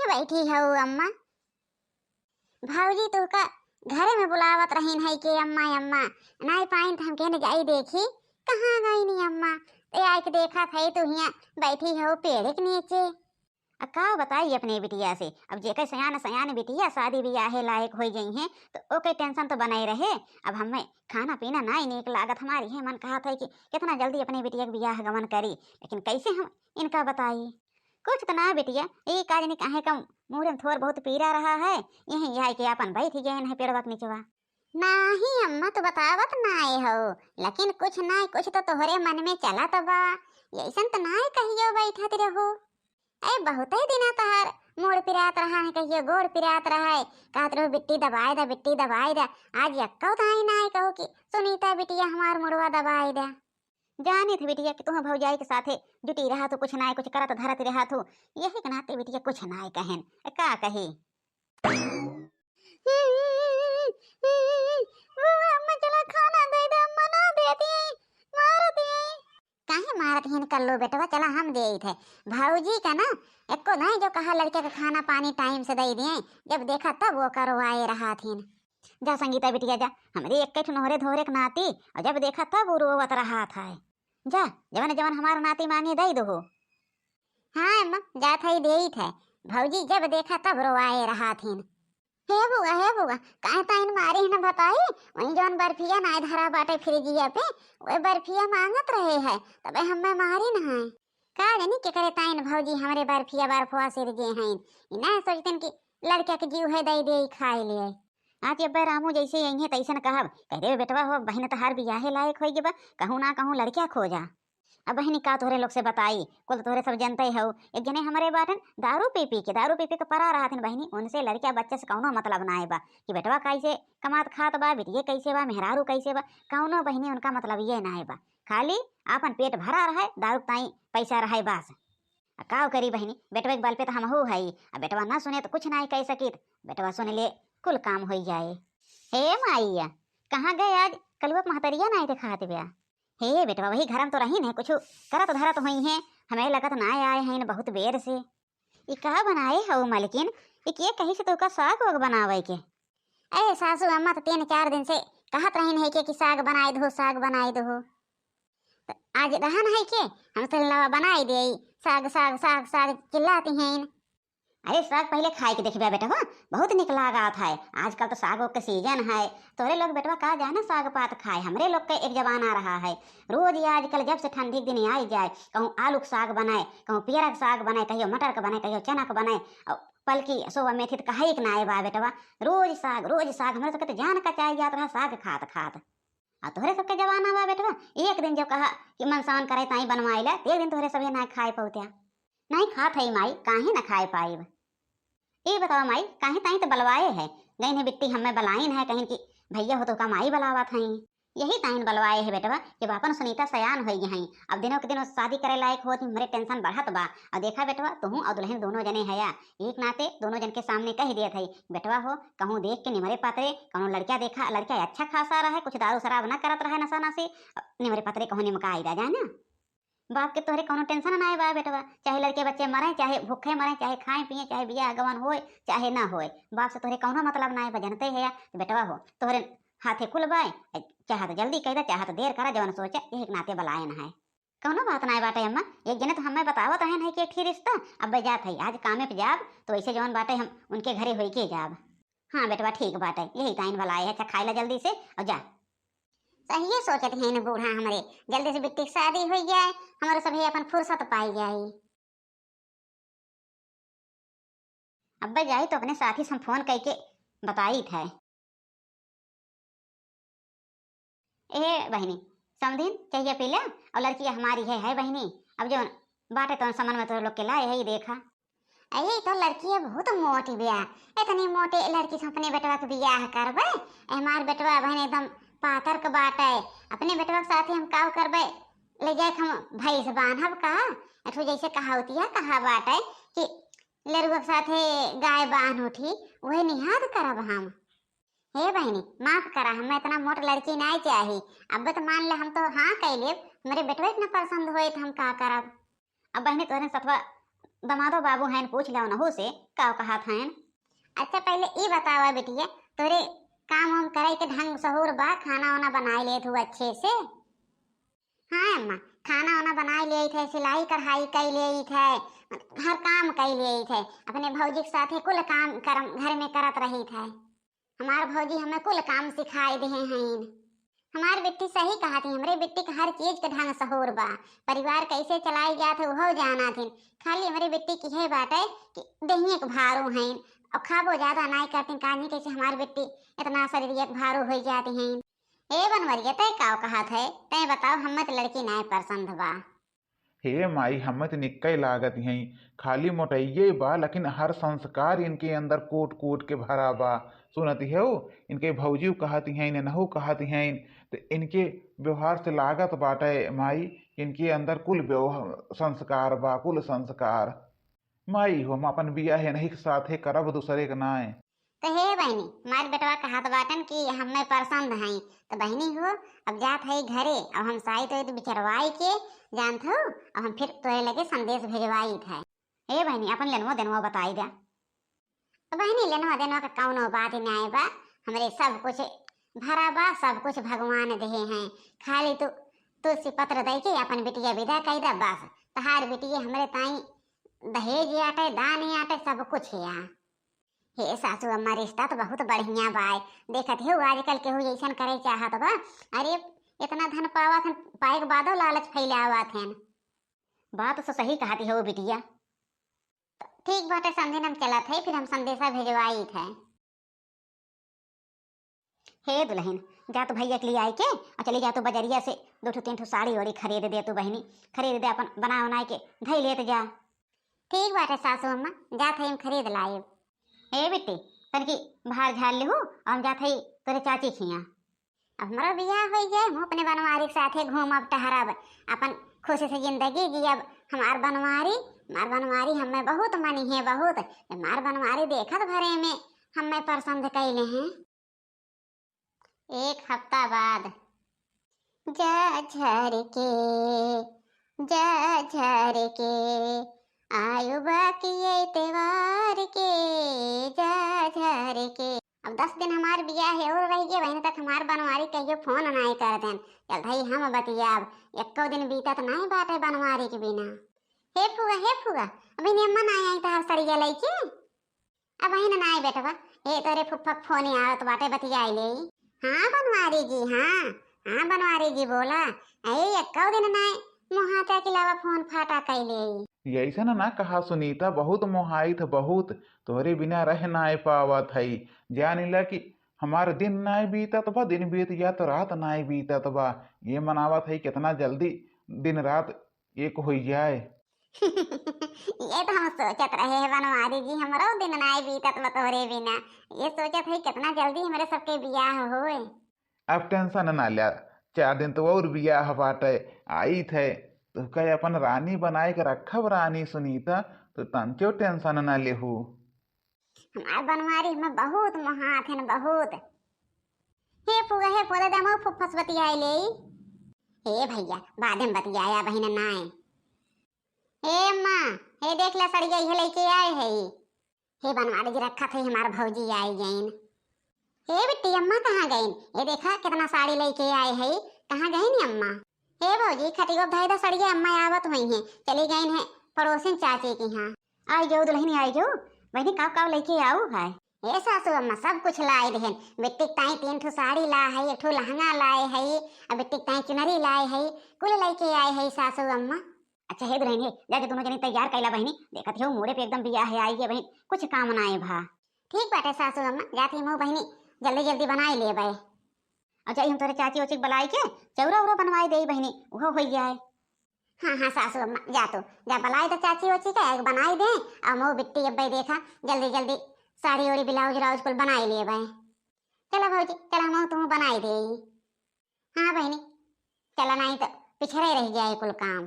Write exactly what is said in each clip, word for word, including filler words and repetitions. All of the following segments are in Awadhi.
बैठी हऊ अम्मा? भौजी तोहका घरे में बुलावत रहीन है कि अम्मा, अम्मा, नाई पाइन त हम कहने जाई देखी, कहाँ गईनी अम्मा? ते आइके देखत है तू हियाँ बैठी हऊ पेड़ के नीचे। अब का बताई अपने बिटिया से, अब जेकर सयान सयान बिटिया शादी बियाहे लायक होई जइहें, तो ओके tension तो बनाए रहे। अब हमें खाना पीना नाई नीक लागत, हमार इहे मन कहत है कि कितना जल्दी अपने बिटिया के बियाह गमन करी, लेकिन कैसे हम इनका बताई? कुछ तो ना बिटिया, ई का जानी काहे का मूड़े में थोर बहुत पीरा रहा है, यहीं आइके आपन बैठ गए हैं पेड़वा के निचवा। नाही अम्मा, तू बतावत नाय हो, लेकिन कुछ ना कुछ तो तोहरे मन में चलत बा। ऐसन तो नाय कहियो बैठत रहो। ए, बहुते दिना तोहर मूड़ पिरात रहा है, कहियो गोड़ पिरात रहा है, कहत रहो बिट्टी दबाए दा, बिट्टी दबाए दा। आज यक्को ताई नाय कहो कि सुनीता बिटिया हमार मुड़वा दबाए दा। जानित बिटिया कि तुह भौजाई के साथे जुटी रहा तू, कुछ नाय कुछ करत धरत रहा तू, यही के नाते बिटिया कुछ नाय कहेन। का कही? बुआ, अम्मा चला खाना दे दे, अम्मा ना देती, मार दी। काहे मारत हिन कल्लू बेटवा, चला हम देइत है। भौजी का ना एको नहीं जो कहा लड़के का खाना पानी time से दे दिए, जब देखा तब वो करवाए रहा थिन। जा संगीता बिटिया जा, हमरे एक ठो नोहरे धोरे के नाती, और जब देखा तब वो रोवत रहा था। जा, जवन जवन हमार नाती मांगे दे दो हो। हाँ अम्मा, जात है देइत है, भौजी जब देखा तब रोवाए रहा थिन। हे बुआ, हे बुआ, काहे ताइन मारी न बताई, वही जौन बर्फिया नाय धरा बाटे फ्रिजिया पे, वही बर्फिया मांगत रहे है, तबे हमें मारी न है। का जानी केकरे ताइन भौजी हमरे बर्फिया बर्फवा सिरजे हैं, ई ना सोचतन कि लड़का के जीव है दे दे खाए लिए। आज अब्बे रामू जैसे यही तैसन कहब, कह देबे बेटवा हो, बहिन तहार बियाहे लायक होई गे बा, कहूँ ना कहूँ लड़का खोजा। अब बहिनी का तोहरे लोग से बताई, कुल तोहरे सब जनते हो। एक जने हमरे बाटन दारू पी पी के, दारू पी पी के परा रहत हन बहिनी, उनसे लड़किया बच्चे से कौनो मतलब नाय बा कि बेटवा कैसे कमात खात बा, बिटिये कैसे बा, मेहरारू कैसे बा, कौनो बहिनी उनका मतलब ये नाय बा। खाली आपन पेट भरा रहे, दारू ताई पैसा रहे बस। आ काव करी बहिनी, बेटवा के बल पे तो हमहू हई, आ बेटवा ना सुने तो कुछ नाय कह सकित, बेटवा सुन ले कुल काम होई जाए। हे माइया, कहाँ गए आज कलुआ के महतरिया नाय देखात ब्या? हे बेटवा, वही घर में तो रही है, कुछ करत धरत हुई है, हमें लगत ना आए हैं बहुत बेर से। ई का बनाए हो मलकिन? ई के कही से तोका साग वाग बनावे के? अरे सासू अम्मा तो तीन चार दिन से कहत रहीन है के कि साग बनाए दो, साग बनाए दो। तो आज रहन है के हम तो लवा बनाए दे, साग, साग, साग, साग चिल्लाती हैं। अरे साग पहले खाए के देखबे बेटवा, बहुत निक लागत है। आजकल तो सागो के सीजन है। तोरे लोग बेटवा का जाना साग पात खाए, हमरे लोग के एक जमाना रहा है। रोज ये आजकल जब से ठंडी के दिन आई जाए, कहूँ आलू के साग बनाए, कहूँ पियरा के साग बनाए, कहियो मटर के बनाए, कहियो चना के बनाए, और पलकी सोबा मेथी तो कहे के ना आए बा बेटवा। रोज साग, रोज साग, हमरे सबके तो जान का चाह जात रहा साग खात खात। आ तोहरे सबके जमाना बा बेटवा, एक दिन जब कहा कि मन सावन करे ताई बनवाई ले, तो एक दिन तोहरे सभे ना खाए पौत्या। नहीं खात है माई, काहे ना खाए पाइब? ए बतावा माई, काहे ताई तो बलवाए है? गई ने बिट्टी हमें बलाइन है, कहिन कि भैया हो तो का माई बलावत हैं। यही ताइन बलवाए है बेटवा, जब अपन सुनीता सयान होई गई हैं, अब दिनों के दिन शादी करे लायक होत ही, हमरे tension बढ़त बा। और देखा बेटवा, तुहू और दुल्हन दोनों जने हया, एक नाते दोनों जन के सामने कह देत है, बेटवा हो, कहूँ देख के निमरे पातरे कौनो लड़का देखा, लड़का अच्छा खासा रहे, कुछ दारू शराब ना करत रहे, नशा नशे, निमरे पातरे कहूँ निमका आई रह जाए ना। बाप के तोहरे कौनो tension ना बा बेटवा, चाहे लड़के बच्चे मरे, चाहे भूखे मरे, चाहे खाए पिए, चाहे बियाह गवन होए, चाहे ना होए, बाप से तोहरे कौनो मतलब ना बा, जनते है या? तो बेटवा हो, तोहरे हाथे कुल बाय, चाहे तो जल्दी कह दे, चाहे तो देर करा, जवन सोचे, यही के नाते बलायन है। कौनो बात ना बाटे अम्मा, एक जने तो हमें बतावत रहन है कि एक ठी रिश्ता, अब जात है, आज कामे पे जाब, तो ऐसे जवन बाटे हम उनके घरे होई के जाब। हाँ बेटवा, ठीक बाटे, यही ताइन बलाए है। अच्छा, खाई ला जल्दी से और जा। सहिए सोचत हैं न बूढ़ा हमरे, जल्दी से बिट्टी के शादी हो जाए, हमरो सभे अपन फुर्सत पाई जाई। अब्बे जाई तो अपने साथी से हम फोन करके बताई थे। ए बहिनी, समधिन चाहिए पी ले, और लड़की हमारी है, है बहिनी। अब जो बाटे तो समन में तो लोग के लाए है, ये देखा। अरे, ई तो लड़की बहुत मोटी बिया, इतनी मोटी लड़की से अपने बेटवा के बियाह करबे? ए, हमार बेटवा बहन एकदम पातर के बाटे, अपने बेटवा के साथे हम काव करबे? ले जाए के हम भैंस बांधब का? एठो जैसे कहावतिया कहा बाटे कि लेरुआ के साथे गाय बांध उठी, वही निहाद करब हम। हे बहिनी, माफ करा, हमें इतना मोट लड़की नाय चाही। अब तो मान ले हम तो हाँ कह लेब, हमरे बेटवा इतना पसंद होए तो हम का करब? अब बहिनी तोहरे सथवा दमादो बाबू हैं, पूछ लो नहू से, का कहत हैं। अच्छा, पहले ई बतावा बिटिया, तोरे काम वाम करे के ढंग सहूर बा? खाना वाना बनाई लेत हू अच्छे से? हाँ अम्मा, खाना वाना बनाई लेत है, सिलाई कढ़ाई कई लेत है, हर काम कई लेत है, अपने भौजी के साथे कुल काम करम घर में करत रहित है। हमार भौजी हमें कुल काम सिखाए देहे हईन। हमार बिट्टी सही कहत ही, हमरे बिट्टी के हर चीज के ढंग सहूर बा। परिवार कैसे चलाई जात है उहो जानत हिन। खाली हमरे बिट्टी के है बाटे कि देहिए के भारू हईन और खाबो ज्यादा नाई करतीन। काहे कैसे हमार बिट्टी इतना शरीर एक भारू हो जाती हईन। ए बनवरिया, तै काव कहत है? तै बताओ, हमें तो लड़की नाई पसंद बा। हे माई, हमें तो निक्कै लागत हईं, खाली मोटइये बा, लेकिन हर संस्कार इनके अंदर कूट कूट के भरा बा। सुनत हो, इनके भौजी कहत हईं, ननहू कहत हईं, तो इनके व्यवहार से लागत बाटे माई, इनके अंदर कुल व्यवहार, संस्कार बा, कुल संस्कार। माई हो, हम अपन बियाह इनही के साथे करब, दूसरे के नाय। तो हे बहिनी, हमार बेटवा कहत बाटन कि हमें पसंद हईं, तो बहिनी हो, अब जात हई घरे, अब हम साइत ओइत बिचरवाई के, जानत हो, अब हम फिर तोरे लगे संदेश भेजवाइत है। हे बहिनी, अपन लेनवा देनवा बताई द्या। तो बहिनी, लेनवा देनवा का कौनो बात नाय बा, हमरे सब कुछ भरा बा, सब कुछ भगवान देहे हैं, खाली तू तुलसी पत्र दे के अपन बिटिया विदा कई दा बस। तहार बिटिया हमरे ताई दहेज आटे, दान आटे, सब कुछ है। हे सासू अम्मा, रिश्ता तो बहुत बढ़िया बाय। देखत हो आजकल केहू ऐसन करे चाहत बा। अरे, इतना धन पावत हन, पाए के बादो लालच फैलावत हन। बात तो सही कहत हो बिटिया। ठीक बाटे, समझे हम चलत है, फिर हम संदेशा भेजवाइत है। हे दुल्हन, जा तू भैया के लिए आई के और चली जा तू बजरिया से दो ठो तीन ठो साड़ी ओड़ी खरीद दे तू बहिनी, खरीद दे, अपन बना उनाई के धई लेत जा। ठीक बाटे सासू अम्मा, जात हई हम खरीद लाएब। ए बिट्टी, तनकी भार झार लिहू, हम जात हई तोरे चाची खिया। अब हमरो बियाह होई जाए, हम अपने बनवारी के साथे घूमब टहरब, अपन खुशी से जिंदगी जियब। हमार बनवारी, हमार बनवारी हमें बहुत मनी है, बहुत। हमार बनवारी देखत भरे में हमें पसंद कैले हैं। एक हफ्ता बाद। जा झर के, जा झर के, आयु बाकी एतवार के, जा झर के। अब दस दिन हमार बियाह है और रह गए, बहिन तक हमार बनवारी कहियो फोन नाई कर देन। चल भाई हम बतियाब, एको दिन बीतत नाई बाटे बनवारी के बिना। हे फुआ, हे फुआ, अभी नियम्मा नाई आई तहार सड़िया लइके? अब बहिन नाई बेटवा, ए तोरे फुफ्फा के फोन आवत बाटे, बतियाई ले। हाँ बनवारी जी, हाँ, हाँ बनवारी जी बोला। ए एक्को दिन नाई मुहाता के अलावा फोन फाटा कैले। ऐसन ना कहा सुनीता, बहुत मोहाइत बहुत, तोहरे बिना रह नाई पावत हई। जानिला कि हमार दिन नाई बीतत बा, दिन बीत जात रात नाई बीतत बा। ये मनावत हई कितना जल्दी दिन रात एक होई जाए। ये तो हम सोचत रहे हैं बनवारी जी, हमरो दिन नाई बीतत बा तोहरे बिना। ये सोचत है कितना जल्दी हमरे सबके बियाह होए। अब टेंशन ना ल्या, चार दिन तो और बियाह बाटे, आइत है, तोहका अपन रानी बनाए के रखब रानी सुनीता, तो तनचो टेंशन ना लेहू। हमार बनवारी हमें बहुत मोहात है न, बहुत। हे फुआ, हे फुआ, दादा, हम फुफ्फस बतियाए ले। हे भैया, बादे में बतियाया बहिन नाय। हे अम्मा, हे देख ला सड़िया, इहे लइके आए है। हे बनवारी जी रखत है, हमार भौजी आई गईन। हे बिट्टी, अम्मा कहाँ गईन? हे देखा कितना साड़ी लइके आए है, कहाँ गईन अम्मा? हे भौजी, खटियो धई दा सड़िया, अम्मा आवत हुई हैं, चली गईन है पड़ोसिन चाची के यहाँ। आई जाओ दुल्हन, आई जाओ। बहिनी, काव काव लइके आऊ है? हे सासू अम्मा, सब कुछ लाई देहन। बिट्टी के ताई तीन ठो साड़ी ला है, एक ठो लहंगा लाए है, अब बिट्टी के ताई चुनरी लाए है, कुल लइके आए है सासू अम्मा। अच्छा हे दुल्हन हे, जाके दोनों जनी तैयार कैला बहिनी, देखत हो मोड़े पे एकदम बियाह है आई है बहिन, कुछ काम ना आए भा। ठीक बाटे सासू अम्मा, जाती हूँ बहिनी, जल्दी जल्दी बनाई लेबै। अच्छा हम तोरे चाची ओची के बुलाई के चौरा उरा बनवाई देई बहिनी, उहो होई जाए। हाँ हाँ सासू अम्मा, जा तू, जा बुलाई तो चाची ओची के, एक बनाई दे, और मऊ बिट्टी अब्बे देखा, जल्दी जल्दी साड़ी ओड़ी ब्लाउज व्लाउज कुल बनाई लेबै। चला भौजी, चला मऊ तू बनाई दे। हाँ बहिनी, चला नहीं तो पिछड़े रह जाए कुल काम।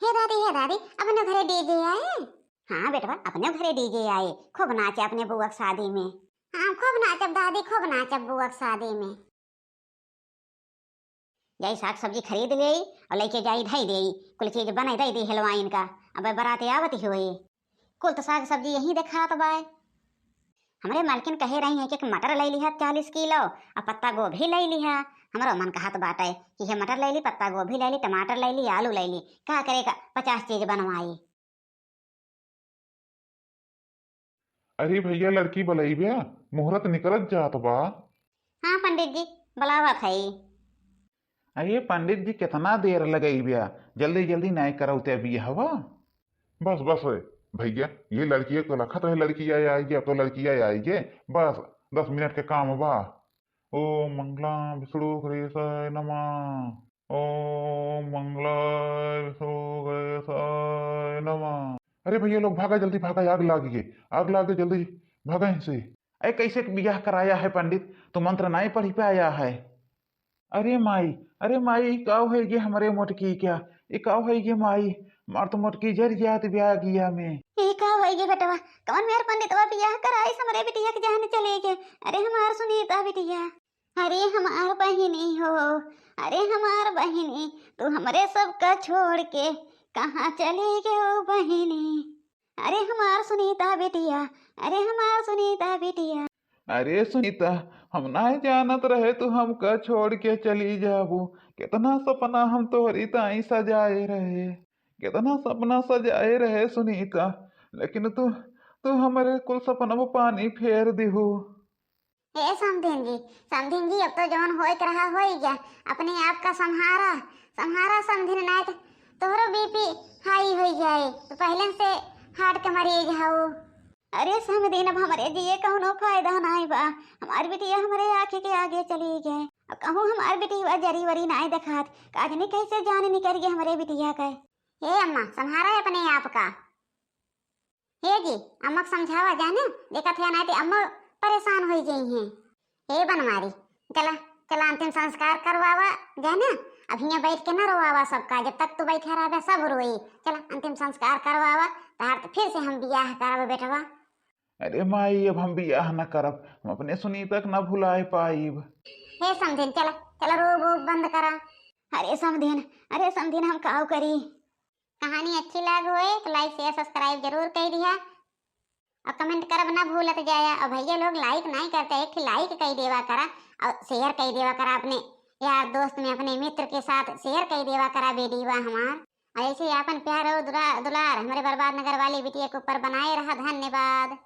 हे दादी, हे दादी, अपने घरे डीजे आए? हाँ बेटवा, अपने घरे डीजे आए, खूब नाचे अपने बुआ के शादी में। हाँ, खूब नाचब दादी, खूब नाचब बुआ के शादी में। जाई साग सब्जी खरीद लेई और लइके जाई धई देई, कुल चीज बने दे दी हलवाइन का। अब बरात आवत ही होई, कुल तो साग सब्जी यहीं देखात बाय। हमरे मालकिन कहे रही है कि मटर ले लिहा चालीस किलो और पत्ता गोभी ले लिहा। हमरो मन कहत बाटे कि हे मटर ले ली, पत्ता गोभी ले ली, टमाटर ले ली, आलू ले ली, का करे का पचास चीज बनवाई। अरे भैया, लड़की बलइबे, मुहूर्त निकलत जात बा। हाँ पंडित जी, बुलावत हई। अरे पंडित जी, कितना देर लगइबे, जल्दी जल्दी नाय करौते बियाहवा। बस बस भैया, ये लड़किया तो लखत रहे, लड़किया आइगे, अब तो लड़किया आइगे। बस दस मिनट के काम बा। ओम मंगलम विष्णु गणेशाय नमः। ओम मंगलाय विष्णु गणेशाय नमः। अरे भैया लोग, भागा, जल्दी भागा, आग लाग गई, आग लाग गई, जल्दी भागा यहाँ से। अरे कैसे बियाह कराया है पंडित, तू मंत्र नहीं पढ़ पाया है। अरे माई, अरे माई, ई का होई गे हमरे मोटकी क्या? ई का होई गे माई? मार तो मोटकी जर जात ब्याह गिया में। ई का होई गे बेटवा? कौन मेर पंडितवा बियाह कराइस हमरे बिटिया के जान चले गे? अरे हमार सुनीता बिटिया, अरे हमार बहिनी हो, अरे हमार बहिनी, तू हमरे सबका छोड़ के कहाँ चले गयो बहिनी? अरे हमार सुनीता बिटिया, अरे हमार सुनीता बिटिया। अरे सुनीता, हम नाय जानत रहे तू हमका छोड़ के चली जाबू। कितना सपना हम तोहरी ताई सजाए रहे, कितना सपना सजाए रहे सुनीता, लेकिन तू, तू हमरे कुल सपनवा पानी फेर दिहू। हे समधिन जी, समधिन जी, अब तो जौन होए के रहा होई गया, अपने आप का संभारा, संभारा समधिन, नाय तो तोहरो बीपी हाई होई जाए, तो पहले से हार्ट के मरीज हऊ। अरे समधिन, अब हमरे जिए कौनो फायदा नाय बा, हमार बिटिया हमरे आँखी के आगे चली गए। अब कहूँ हमार बिटिया जरी वरी नाय देखात, काजनी कैसे जान निकल गए हमरे बिटिया के। हे अम्मा, संभारा अपने आप का। हे जी, अम्मा के समझावा जाने, देखत है नाय ते अम्मा परेशान होई गई हैं। हे बनवारी, चला, चला अंतिम संस्कार करवावा जाने। अब हियाँ बैठ के न रोवावा सबका, जब तक तू बैठे रहबे सब रोई। चला अंतिम संस्कार करवावा, तहार तो फिर से हम बियाह करब बेटवा। अरे माई, अब हम बियाह न करब, हम अपने सुनीता के न भुलाए पाइब। हे समधिन, चला, चला रो वो बंद करा। अरे समधिन, अरे समधिन, हम काव करी? कहानी अच्छी लाग होए तो like, share, subscribe जरूर कर दिया और comment करब ना भूलत जाया। और भैया लोग like नहीं करते, एक ठे like कर देवा करा और share कर देवा करा अपने यार दोस्त में, अपने मित्र के साथ share कर देवा करा वीडियो हमार। और ऐसे ही आपन प्यार और दुला-, दुलार हमारे बर्बाद नगर वाली बिटिया के ऊपर बनाए रहा। धन्यवाद।